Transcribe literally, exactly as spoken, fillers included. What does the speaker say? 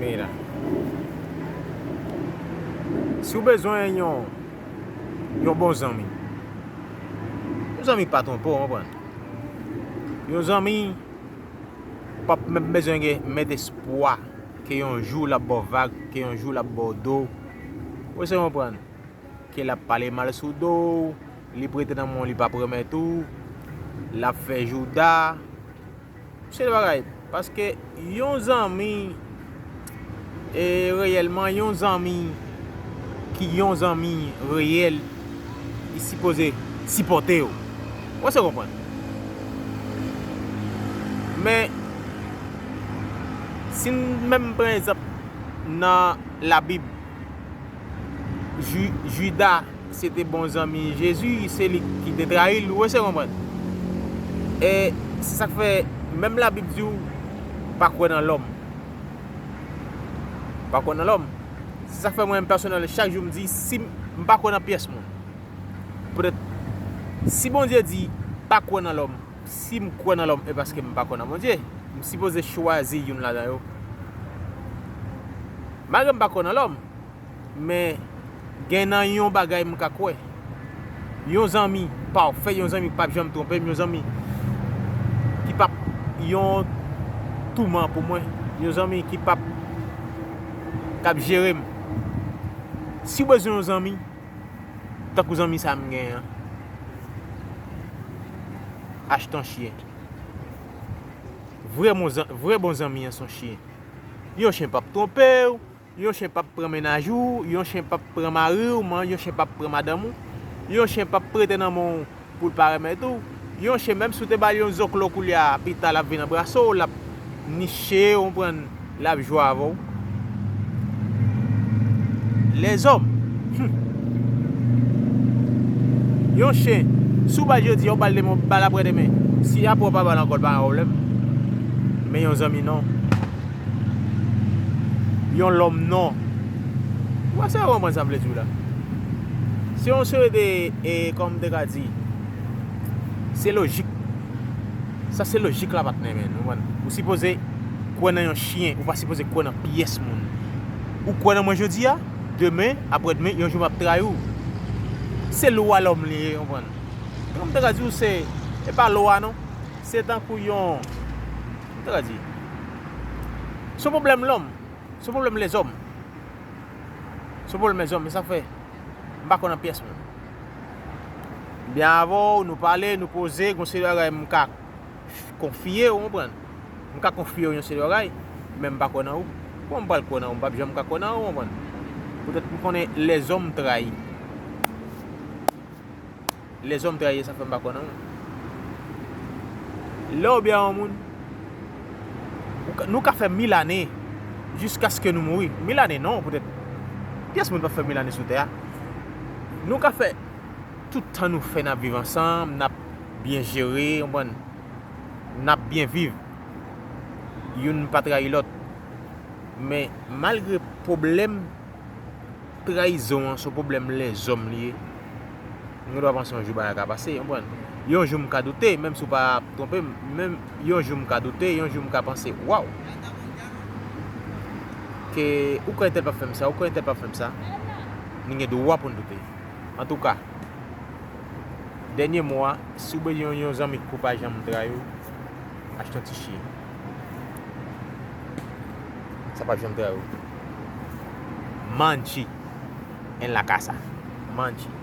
Mira. Si w bezwen yon, yon bon zanmi, yon zanmi k pa twonpe w, konprann? Yon zanmi, ou p ap menm bezwen gen, met espwa ke yon jou l ap ba w vag, ke yon jou l ap ba w do. Ou se konprann? Ke l ap pale mal sou do w, li prete nan men w, li p ap remèt ou, l ap fè jouda. Se de bagay, paske yon zanmi, e, reyèlman, yon zanmi ki yon zanmi reyèl, li sipoze sipòte w. Ou se konprann? Men, si n menm pran egzanp nan Labib, Ju-, Jida, se te bon zanmi Jezi, se li ki te trayi l, ou ese konprann. E se sa k fè, menm Labib di w, pa kwè nan lòm. Pa kwè nan lòm. Se sa k fè mwen menm pèsonèl, chak jou m di, si m, m pa kwè nan pyès moun. Poutèt, si Bondye di, pa kwè nan lòm, si m kwè nan lòm, e paske m pa kwè nan Bondye. M sipoze chwazi youn ladan yo. Malgre m pa kwè nan lòm, men gen nan yon bagay m ka kwè. Yon zanmi pafè, yon zanmi k p ap janm twonpe m, yon zanmi ki p ap yon touman pou mwen, yon zanmi ki p ap, k ap jere m. Si w bezwen yon zanmi, tankou zanmi sa m genyen an, achte yon chyen. Vrè bon zan-, vrè bon zanmi an se yon chyen. Yon chen p ap twonpe w, yon chen p ap pran mennaj ou, yon chen p ap pran mari w, man, yon chen p ap pran madanm ou, yon chen p ap prete nan men w pou l pa remèt ou, yon chen, menm si w te ba l yon zoklo koulye a, pita l ap vin anbrase w, l ap niche w, konprann, l ap jwe avè w. Lèzòm. Hmm. Yon chen, si w ba l jodi a, ou ba l demen, ou ba l aprè demen. Si aprè ou pa ba l ankò, l pa gen pwoblèm. Men yon zanmi, non. Yon lòm, non. Ou wè sa, ou konprann sa m vle di w la. Se yon seri de, e, kòman m te ka di, se lojik. Sa se lojik la, patnè, men, ou konprann? Ou sipoze kwè nan yon chyen, ou pa sipoze kwè nan pyès moun. Ou kwè nan mwen jodi a, demen, aprè demen, yon jou m ap trayi w. Se lwa lòm li ye, ou konprann? Kòman m te ka di w, se, e pa lwa non. Se tankou yon, m te ka di, se yon pwoblèm lòm. Se yon pwoblèm lèzòm. Se yon pwoblèm lèzòm, e sa fè m pa kwè nan pyès moun. M byen avè w, nou pale, nou poze, gon seri bagay m ka konfye w, ou konprann? M ka konfye w yon seri bagay, men m pa kwè nan ou. Kòman m pral kwè nan ou? M p ap janm ka kwè nan ou, ou konprann? Poutèt m konnen lèzòm trayi. Lèzòm trayi, sa fè m pa kwè nan ou. Lè w byen yon moun, ou ka, nou ka fè mil ane, jiskaske nou mouri. Mil ane non, poutèt. Pyès moun p ap fè mil ane sou tè a. Nou ka fè tout tan nou fè n ap viv ansanm, n ap byen jere, konprann? N ap byen viv. Youn pa trayi lòt. Men malgre pwoblèm trayizon an, se yon pwoblèm lèzòm li ye. M gen dwa panse yon jou bagay ka pase, konprann? Yon jou m ka doute, menm si w pa twonpe m, menm yon jou m ka doute, yon jou m ka panse, waw! Ke ou kwè entèl p ap fè m sa, ou kwè entèl p ap fè m sa. Nou gen dwa pou n doute. Antouka, dènye mo a, si w bezwen yon, yon zanmi k pou pa janm trayi w, achte yon ti chyen. Sa p ap janm trayi w. Manchi en la casa. Manchi.